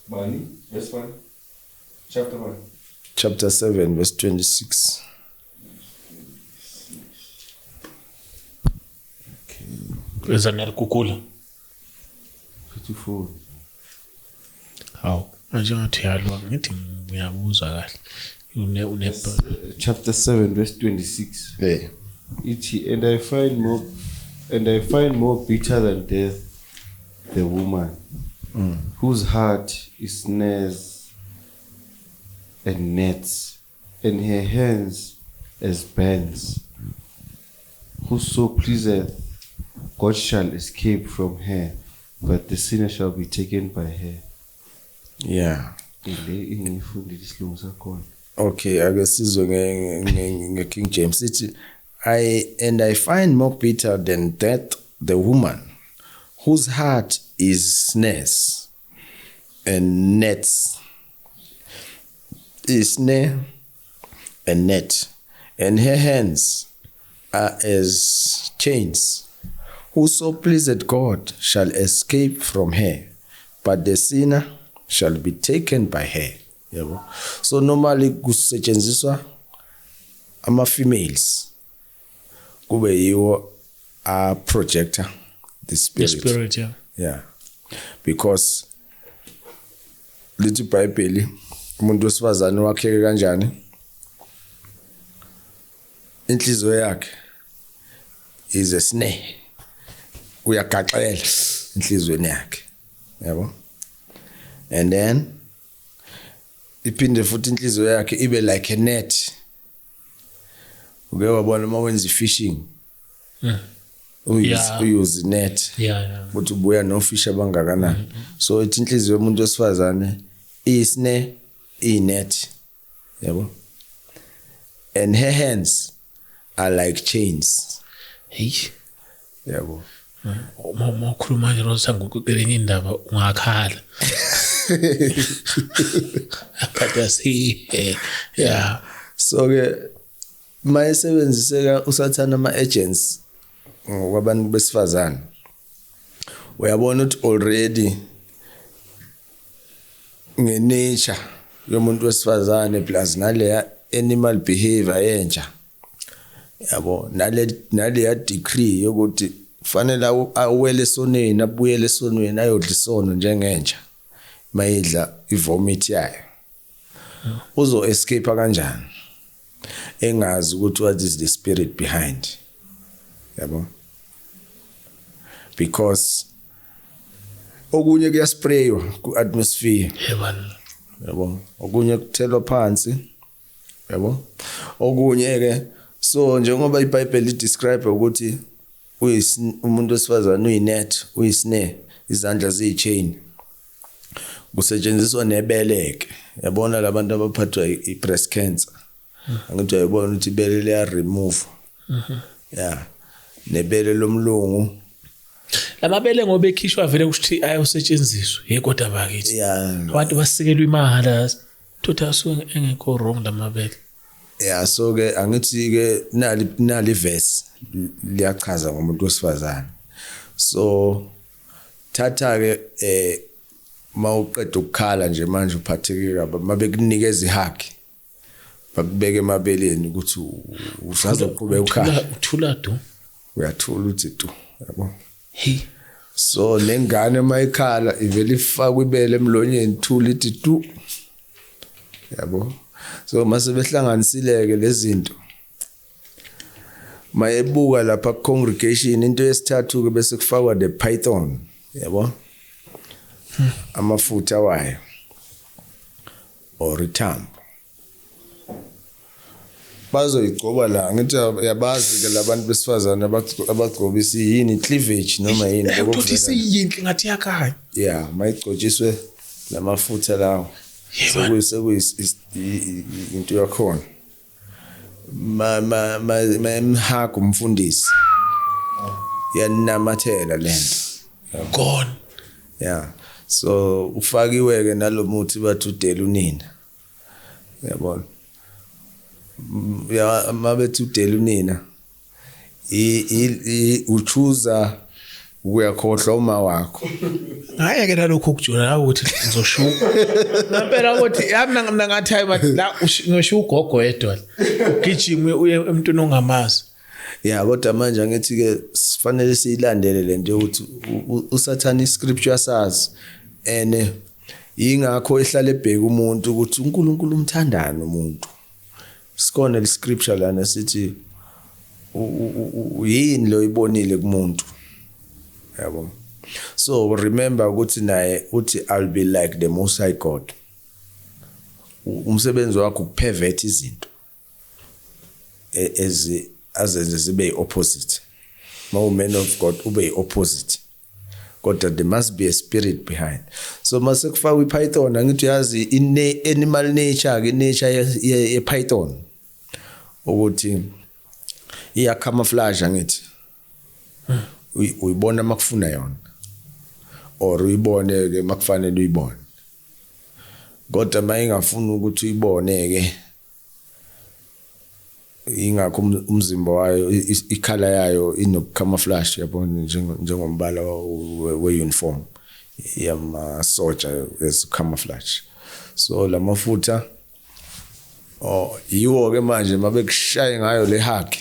S3: Bani verse 1 chapter 1
S1: chapter 7 verse 26.
S2: Okay. Ezanel kukula
S3: 54.
S2: Hawu manje ngathi yalwa ngithi ngiyabuza kahle. Une
S3: chapter 7 verse 26.
S1: Yeah.
S3: Ithi and I find more bitter than death the woman whose heart is snares and nets, and her hands as bands. Whoso pleaseth God shall escape from her, but the sinner shall be taken by her.
S1: Yeah. Okay, I guess this is King James. Ithi I find more bitter than death the woman whose heart is snares and nets, is snare and net, and her hands are as chains. Whoso pleaseth God shall escape from her, but the sinner shall be taken by her. Yabo. So normally kusetshenziswa ama females kube yiwo a projector the spirit.
S2: The spirit, yeah.
S1: Yeah. Because lithi iBhayibheli umuntu wesifazane wakheke kanjani? Inhliziyo yakhe is a snare. Uyagaxela inhlizweni yakhe. Yabo? And then iphinde futhi inhliziyo yakhe ibe like a net. Uke wabona uma wenza fishing. Uyuse net.
S2: Yeah.
S1: Uthi ubuya no fish abangakanani. So ithi inhliziyo yomuntu wesifazane isne inet. Yabo? And her hands are like chains.
S2: Hey.
S1: Yabo.
S2: Uma ukhuluma nje rosangukuqelenye indaba ungakhala. But see, yeah.
S1: So ke mayesebenziseka usathana ama agents ngokwabantu besifazane. Uyabona ukuthi already ngenature yomuntu wesifazane plus naleya animal behavior yenja, yabo, naleya decree yokuthi kufanele awele esonweni, abuyele esonweni, ayodla isono njengenja mayidla ivomit yayo, uzo escape kanjani engazi ukuthi what is the spirit behind, yabo? Because okunye kuyaspraywa ku-atmosphere.
S2: Yebani.
S1: Yabo, okunye kuthelwa phansi, yabo, okunye ke. So njengoba iBhayibheli lidescribe ukuthi umuntu wesifazane uyinet, uyisnare, izandla ziyichain, kusetshenziswa nebeleke. Yabona labantu abaphathwa i-breast cancer, angithi uyayibona ukuthi ibele liya remove, yeah, nebele lomlungu.
S2: Lamabele ngoba ekhishwa vele kusho ayosetshenziswa. Hey, kodwa bakithi. Abantu basikelwa imali. Thotha asuke engekho wrong lamabele.
S1: Yeah, so ke angithi ke nali verse liyachaza ngomuntu wesifazane. So thatha ke mawuqeda ukukhala nje manje uphatheke kabi, mabekunikeza ihug, bakubeke emabeleni ukuthi usazoqhubeka ukhala.
S2: Uthula du.
S1: Uyathula uthi tu, yabo.
S2: Hey.
S1: So lengane mayikhala ivele ifakwe ibele emlonyeni, thula ithi tu, yabo. So mase behlanganisileke lezinto, mayebuka lapha congregation, into yesithathu ke bese kufakwa the python, yabo, amafutha wayo or ithambo bazoyigcoba la. Ngithi yabazi ke labantu besifazane abagcobisa yini, cleavage noma yini.
S2: Uthi siyinhle ngathi yakhanya.
S1: Yeah, mayigcotshiswe lamafutha lawo, sekuyi into yakhona. Ma ma ma umfundisi yanamathela lento
S2: gone.
S1: Yeah, so ufakiwe ke nalomuthi bathi udela unina, uyabona, ya mabethi udela unina uchuza uyakhohlwa uma wakho.
S2: Hayi ke nalokho ukujula ukuthi ngizoshuka ngempela ukuthi yami mina ngathi hayi bathi la ngiyoshuka ugogo yedwa ugijime uye emntwini ongamazi.
S1: Yeah, kodwa manje angithi ke sifanele siyilandele lento yokuthi uSathane iscripture yasazi, and ingakho ehlale ebheka umuntu ukuthi uNkulunkulu umthandani umuntu. Sikhona le scripture lana sithi yini lo ibonile kumuntu, yabo. So remember ukuthi naye uthi I'll be like the Most High God. Umsebenzi wakho ukupervert izinto ezi azenze zibe opposite. Mawu man of God ube opposite, kodwa there must be a spirit behind. So mase kufakwa iPython, angithi uyazi animal nature ke, nature ye Python ukuthi iya camouflage, angithi uyibona makufuna yona or uyibone ke makufanele uyibone, kodwa mayingafuni ukuthi uyibone ke, ingakho umzimba wayo ikhala yayo inocamouflage, yabona, njengombala we-uniform yamasoja as camouflage. So lamafutha yiwo ke manje mabekushaye ngayo le hug,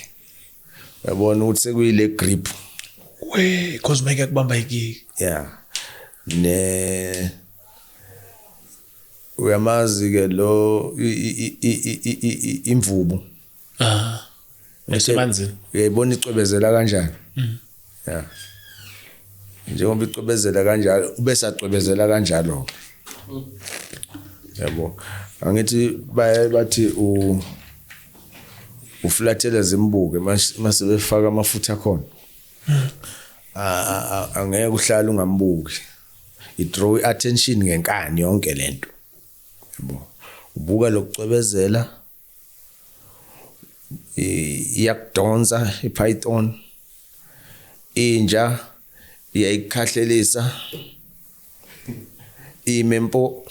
S1: uyabona ukuthi sekuyile grip
S2: we cause make kubamba ikiki.
S1: Yeah, ne uyamazi ke lo imvubu
S2: esemanzini,
S1: uyayibona icwebezela kanjani. Yeah, njengoba icwebezela kanjalo ubese acwebezela kanjalo, yabo. Angithi baye bathi uflathela zimbuke mase befaka amafutha khona, angeke uhlale ungambuki, i draw attention ngenkani yonke lento, yabo. Ubuka lokucwebezela, iyakudonsa iPython, inja iyayikhahlelisa, imempo,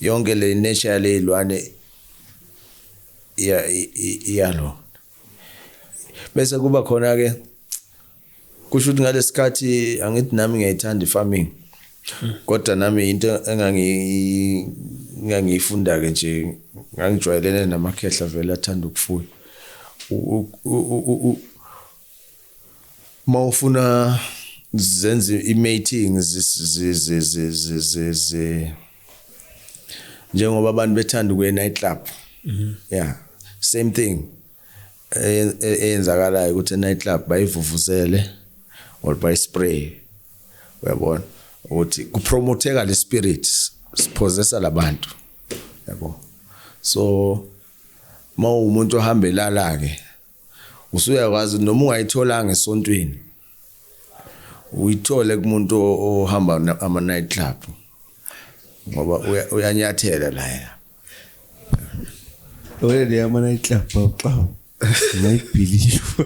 S1: yonke le nature lezilwane iyalo. Bese kuba khona ke Kusho ukuthi ngalesikhathi angithi nami ngiyayithanda i-farming, kodwa nami into engangiyifunda ke nje, ngangijwayelene namakhehla vele athanda ukufuya. Mawufuna zenze i-mating, njengoba abantu bethanda ukuya night club, yeah, same thing eyenzakalayo ukuthi e-night club bayivuvuzele or bayispray, uyabona ukuthi kupromoteka le spirit siphozesa labantu, yabo. So mawumuntu ohambelala ke, usuyakwazi noma ungayitholanga esontweni, uyithole kumuntu ohamba ama night club, ngoba uyanyathela la yena.
S3: Wena le ama night club xa ngayibelieve.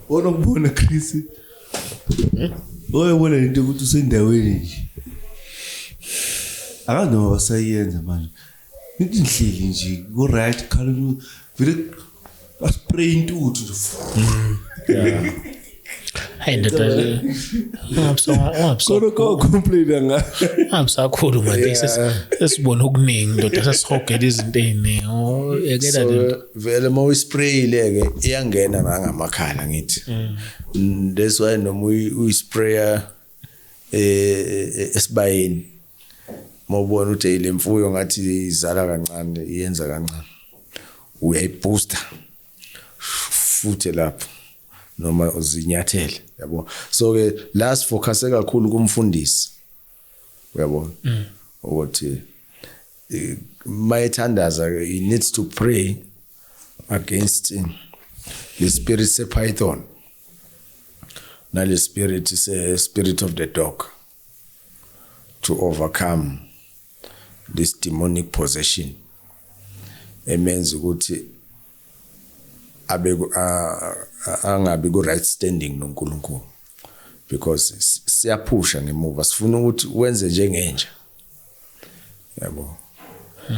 S3: Wona ukubona, Chris. Oyebona into ukuthi usendaweni nje. Akazi noma basayenza manje. Nithi ngihleli nje ku right khala vele baspray intuthu nje.
S2: Hayi ndoda, ungabso
S3: Kodwa ko complain nga.
S2: Ungabisakhuluma nje, sesibona okuningi ndoda, sesihogela izinto ey'ningi. Oh, yekela
S1: So
S2: lento.
S1: Vele uma uyisprayile ke, iyangena nangamakhala ngithi. That's why noma uyispraya esibayeni, mawubona ukuthi le mfuyo ngathi izala kancane, iyenza kancane, uyayibooster futhi lapho noma uzinyathele, yabo. So ke la sifocus kakhulu kumfundisi, uyabona, ukuthi mayethandaza he needs to pray against the spirit se python nale spirit se spirit of the dog to overcome this demonic possession emenza ukuthi abe angabi ku right standing noNkulunkulu, because siyaphusha ngemuva, sifuna ukuthi wenze njengenja, yabo.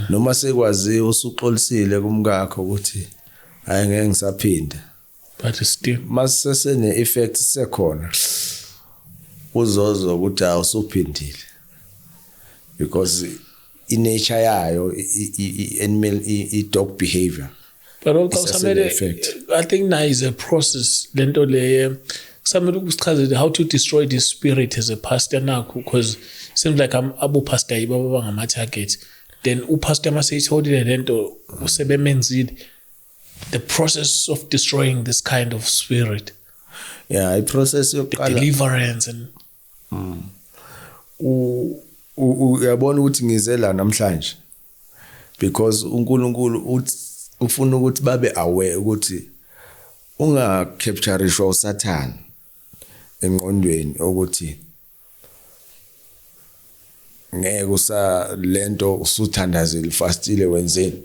S1: Noma sekwazi usuxolisile kumkakho ukuthi hayi, ngeke ngisaphinda,
S2: But still
S1: mase sene effect sekhona, uzozwa ukuthi awusuphindile, because i-nature yayo i-animal, i-dog behavior
S2: But also
S1: isasene
S2: kusamele
S1: effect.
S2: I think now is a process lento le, kusamele ukusichazele how to destroy this spirit as a pastor nakho, because seems like I'm abo pastor yibo abangama target. Then upastor maseyitholile lento, usebemenzile the process of destroying this kind of spirit.
S1: Yeah, i-process yokuqala,
S2: deliverance and
S1: uyabona ukuthi ngize la namhlanje because uNkulunkulu ufuna ukuthi babe aware ukuthi ungacaptureishwa uSathane engqondweni ukuthi ngeke usa lento usuthandazile, fastile, wenzeni.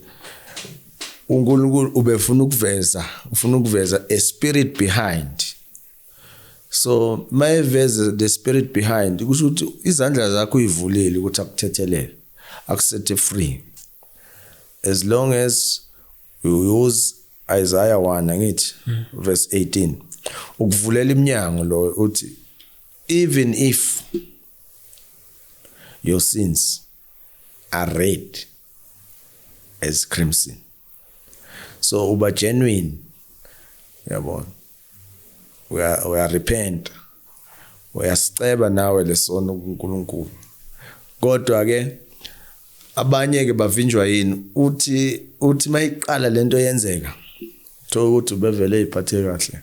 S1: uNkulunkulu ubefuna ukuveza, ufuna ukuveza a spirit behind. So mayeveze the spirit behind, kusho ukuthi izandla zakho uyivulile ukuthi akuthethelele, akusethe free, as long as you use Isaiah 1, angithi, verse 18, ukuvulela iminyango lo uthi even if your sins are red as crimson. So uba genuine, uyabona, uya repent, uyasiceba nawe lesono kuNkulunkulu. Kodwa ke abanye ke bavinjwa yini? Uthi mayiqala lento yenzeka, thola ukuthi ubevele iphathe kahle,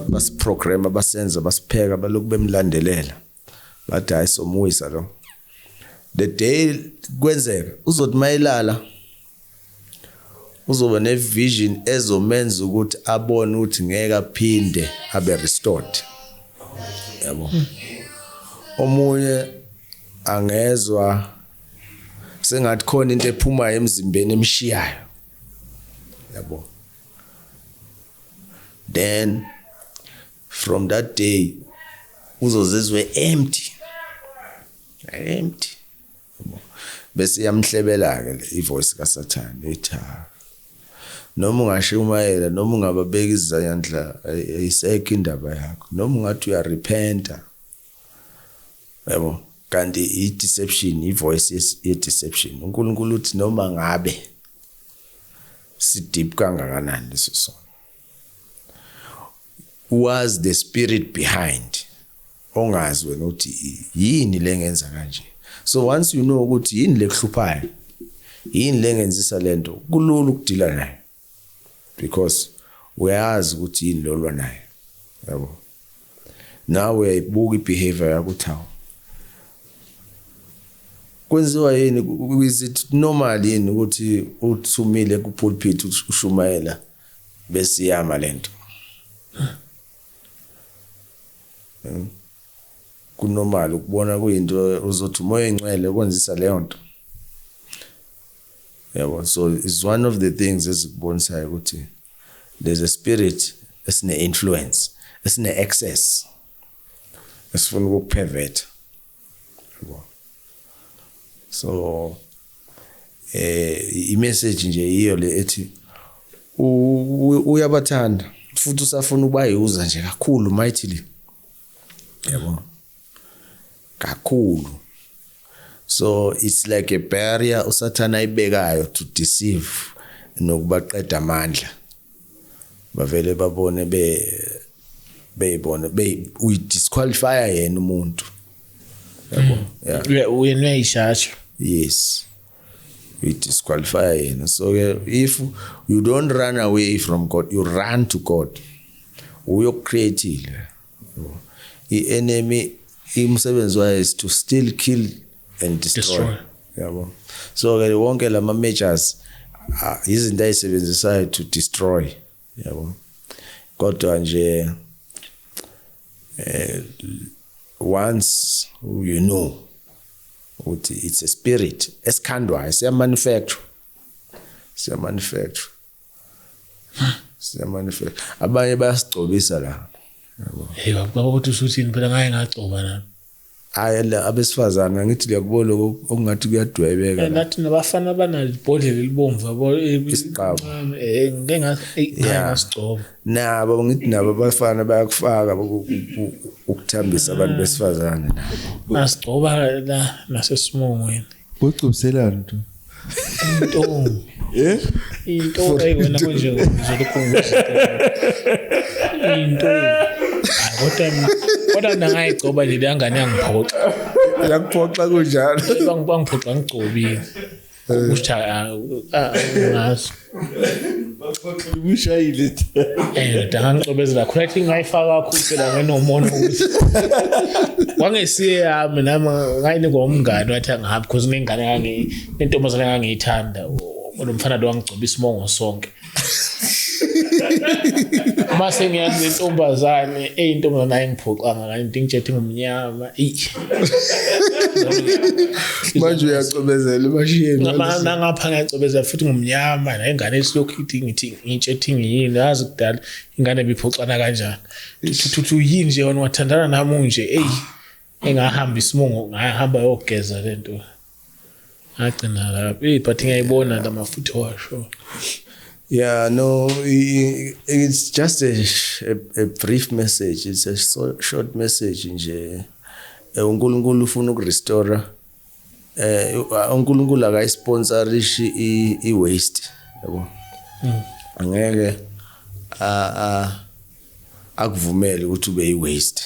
S1: basiprograma, basenza, basipheka, balokhu bemlandelela, bathi hayi, somuwisa lo. The day kwenzeka, uzothi mayilala uzoba nevision ezomenza ukuthi abone ukuthi ngeke aphinde abe restored, yabo. Omunye angezwa sengathi khona into ephumayo emzimbeni emshiyayo, yabo. Then from that day uzozizwe empty, empty, yabo. Bese iyamhlebela ke le ivoice kaSathane ethi, "Ah, Noma ungashumayela, noma ungababeka izandla, ayisekho indaba yakho. Noma ungathi uyarepenta, yabo, kanti i-deception, i-voice ye-deception. uNkulunkulu uthi noma ngabe si-deep kangakanani leso sono, was the spirit behind, ongazi wena ukuthi yini lengenza kanje. So once you know ukuthi yini lekuhluphayo, yini lengenzisa lento, kulula ukudila nayo because uyazi ukuthi yini lolwa nayo, yabo. Nawe uyayibuka i-behavior yakho ukuthi hawu, kwenziwa yini? Is it normal yini ukuthi uthumile ku-pulpit ushumayela bese iyama lento? Kunormal ukubona kuyinto uzothi umoya engcwele ukwenzisa leyo nto, yabo. So it's one of the things ezikubonisayo ukuthi there's a spirit esine influence, esine access, esifuna ukukupervert, yabo. So i-message nje iyo le ethi uyabathanda futhi usafuna ukubayuza nje kakhulu mightily, yabo, kakhulu. So it's like a barrier usathana ayibekayo to deceive nokubaqeda amandla, bavele babone beyibone be uyidisqualify yena umuntu, yabo, yeah.
S2: Wena uyayishasha.
S1: Yes, you disqualify yena. So if you don't run away from God, you run to God. Uyokucreateile i-enemy, umsebenzi wayo is to steal, kill and destroy, yabo. So ke wonke lama measures izinto ayisebenzisayo to destroy, yabo. Kodwa nje once you know ukuthi it's a spirit esikhandwayo, siya manufacture. Abanye bayasigcobisa la, yabo.
S2: Hey baba, ukuthi usuthini phela, ngaye ngagcoba nami.
S1: Hayi, abesifazana ngithi liyakubona okungathi kuyadwebeka.
S2: Nathi nabafana banalibhodlela elibomvu, yabo.
S1: Isiqabo.
S2: Ngeke ngasigcoba.
S1: Nabo ngithi nabo abafana bayakufaka ukuthambisa abantu besifazane nabo.
S2: Ngasigcoba la nasesimongweni.
S3: Bugcobiselana nto.
S2: Intombi. Into wena konje ngizolokhu intombi. Kodwa mina ngayigcoba nje le ngane yangiphoxa.
S1: Yakuphoxa kunjalo.
S2: Bangiphoxa ngigcobile. Kusho ngazi.
S3: Ushayile.
S2: Ngangicobezela khona athi ngayifaka kakhulu phela ngenomona ukuthi wangesiye yami nami ngayinikwa umngane wathi angihambi because nengane nentombazane ngangiyithanda. Lo mfana lo wangigcoba isimongo sonke. Mase ngiyazi nentombazane, eyintombazane ayingiphoxanga kanti ngitshethe ngumnyama.
S1: Manje uyacobezela emashiyeni.
S2: Nangapha ngiyacobezela futhi ngumnyama, nengane esilokhu ithi ngithi ngitshethe ngiyini, yazi kudala ingane biphoxana kanjani. Thuthu yini nje wena wathandana nami nje, ey engahamba isimongo ngahamba yogeza lento. Ngagcina lapho, but ngiyayibona lamafutha washo.
S1: Yeah, no, it's just a brief message. It's a short message nje. uNkulunkulu ufuna ukurestore. uNkulunkulu akayisponsorishi i-waste, yabo. Angeke akuvumele ukuthi ube i-waste.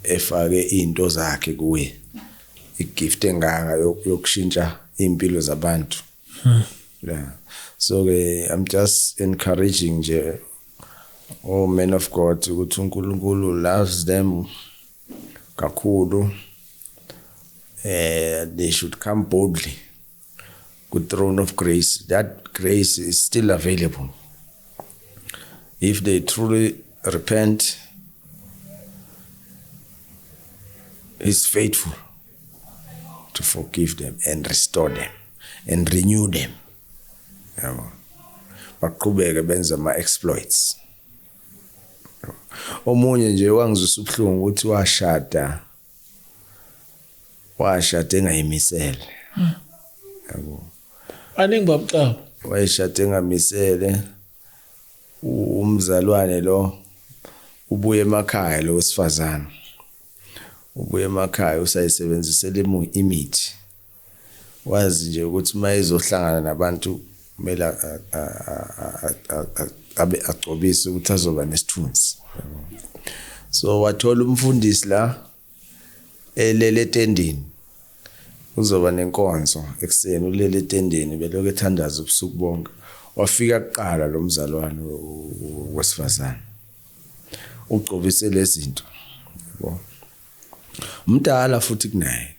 S1: Efake izinto zakhe kuwe. Igift engaka yokushintsha impilo zabantu. Yeah. So I'm just encouraging nje all men of God ukuthi uNkulunkulu loves them kakhulu. They should come boldly to throne of grace. That grace is still available. If they truly repent, he's faithful to forgive them and restore them and renew them. Baqhubeke benze ama exploits. Omunye nje wangizwisa ubuhlungu ukuthi washada engayimisele. Yabo.
S2: Baningi babucaba.
S1: Wayeshade engamisele. Umzalwane lo ubuye emakhaya, lo wesifazane ubuye emakhaya, usayisebenzisela imithi, wazi nje ukuthi uma ezohlangana nabantu kumele abe agcobise ukuthi azoba nesithunzi. So wathola umfundisi la elele etendeni, uzoba nenkonzo ekuseni, ulele etendeni belokhu ethandaza ubusuku bonke. Wafika kuqala lo mzalwane wesifazane, ugcobise lezi zinto, yabo, umdala futhi kunaye,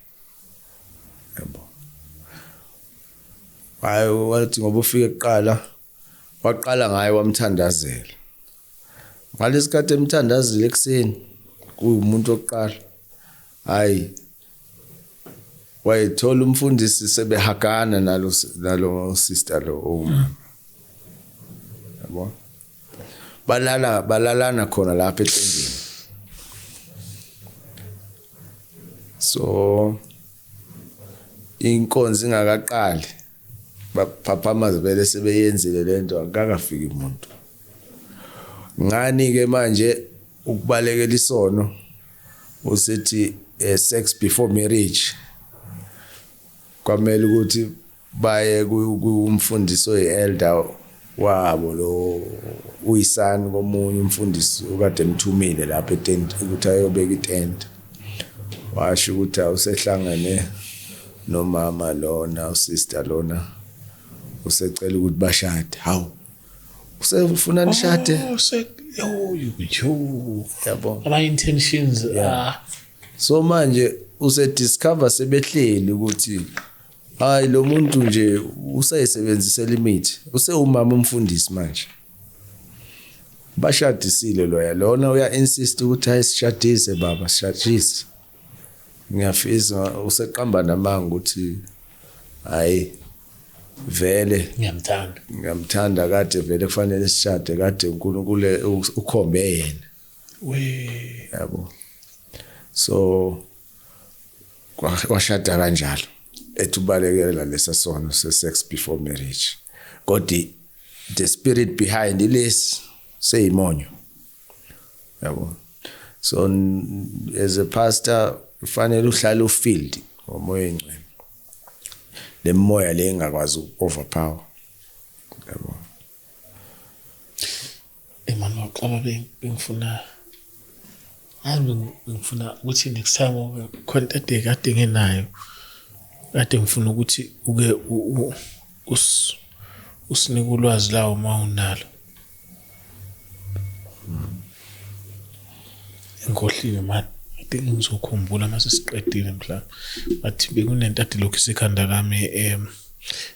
S1: yabo. Hayi, wathi ngoba ufike kuqala, waqala ngaye wamthandazela. Ngalesikhathi emthandazile ekuseni, kuwumuntu oqala, hayi, wayethola umfundisi sebehagana nalo sister lo umama, yabo, balala, balalana khona lapha etendeni. So inkonzo ingakaqali, baphaphama vele sebeyenzile lento, akakafiki umuntu. Ngani ke manje ukubalekela isono usithi sex before marriage, kwamele ukuthi baye kumfundisi oyi-elder wabo lo, uyisani komunye umfundisi okade emthumile lapha etent ukuthi ayobeka itent. Washo ukuthi awusehlangene nomama lona, usister lona usecela ukuthi bashade. Hawu, usefuna nishade?
S2: Oh, se yo yo yo.
S1: Yabo.
S2: Ama intentions ah.
S1: So manje usediscover sebehleli ukuthi hayi, lo muntu nje usayisebenzisela imithi, usewumama umfundisi manje. Bashadisile loya, lona uya insist ukuthi hayi, sishadise baba, sishadise, ngiyafisa. Useqamba namanga ukuthi hayi vele
S2: ngiyamthanda.
S1: Ngiyamthanda, kade vele kufanele sishade, kade uNkulunkulu ukhombe yena.
S2: We.
S1: Yabo, so kwashada kanjalo, ethi ubalekela lesa sono se-sex before marriage, kodwa the spirit behind ilesi seyimonyo, yabo. So as a pastor kufanele uhlale ufilled ngomoya oyingcwele, lemoya le engakwazi uku-overpower, yabo.
S2: Emmanuel Xaba, bengifuna ngazi, bengifuna ukuthi next time ube khona into ade kade ngenayo, kade ngifuna ukuthi uke usinike ulwazi lawo uma unalo. Ngikhohliwe man. I think ngizokhumbula mase siqedile mhlawumbe, but bekunento ade lokhu isekhanda lami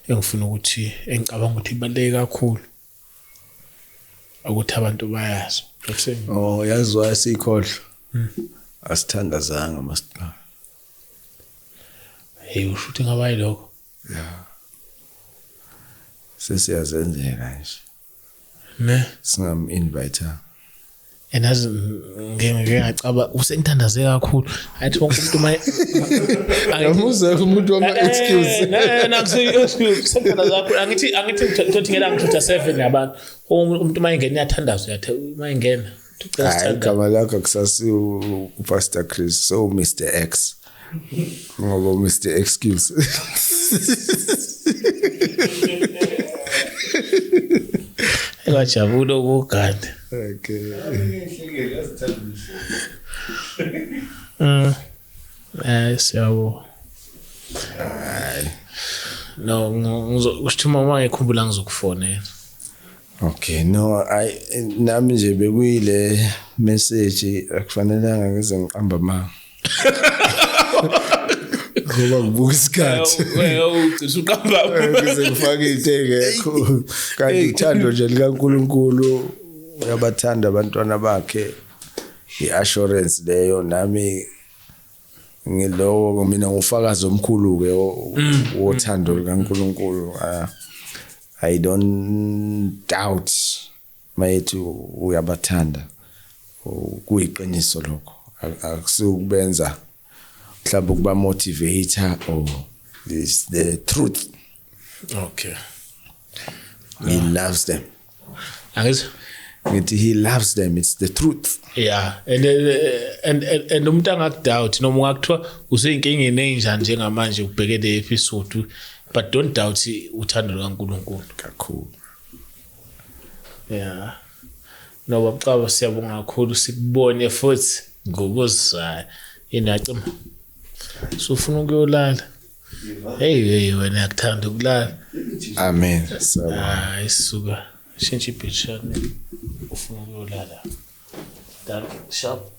S2: engifuna ukuthi, engicabanga ukuthi ibaluleke kakhulu ukuthi abantu bayazi.
S1: Oh, yaziwa sikhohlwa, asithandazanga masiqala.
S2: Hey, usho ukuthi ngaba yilokho?
S1: Yeah, sesiyazenzela nje.
S2: Ne.
S1: Singam invite.
S2: And as ngeke ngacaba usengithandaze kakhulu, athi wonke umuntu maye
S1: Yamuza umuntu wama excuse.
S2: Ne, nakusi excuse, sengithandaze kakhulu. Angithi ngithothi ngelanga ngithotha 7 yabantu, umuntu mayengena uyathandaza, uyathe mayengena ucela
S1: Hayi.
S2: sithandaze.
S1: Igama lakho akusasi uPastor Chris, so Mr X, ngoba Mr Excuse.
S2: Engajabula ukugada.
S1: Okay.
S2: Siyabo, no, ngizokuthi uma ngikhumbula ngizokufonela.
S1: Okay, no, I nami nje bekuyile message, akufanelanga ngize ngiqamba amanga. Ngoba ngibuka isikhathi.
S2: Ugcina uqamba.
S1: Ngize ngifake into engekho. Kanti uthando nje likaNkuluNkulu, uyabathanda abantwana bakhe. I-assurance leyo, nami ngilowo, mina ngufakazi omkhulu ke wothando likaNkuluNkulu. I don't doubt mayethi uyabathanda, kuyiqiniso lokho. Akusukubenza mhlawumbe ukuba motivator or is the truth.
S2: Okay.
S1: He loves them.
S2: Angithi
S1: Ngithi he loves them. It's the truth.
S2: Yeah, and umuntu angakudoubt noma ungakuthiwa useyinkingeni enjani njengamanje ubheke le episode, but don't doubt uthando lukaNkulunkulu.
S1: Kakhulu.
S2: Yeah. No, babcaba, siyabonga kakhulu, sikubone futhi ngokuzayo. Yini yacima? Sufuna ukuyolala. Hey hey, wena yakuthanda ukulala.
S1: Amen. Siyabonga.
S2: Hayi suka. Shintsha ibhishane. Ufuna ukuyolala. Done. Sharp.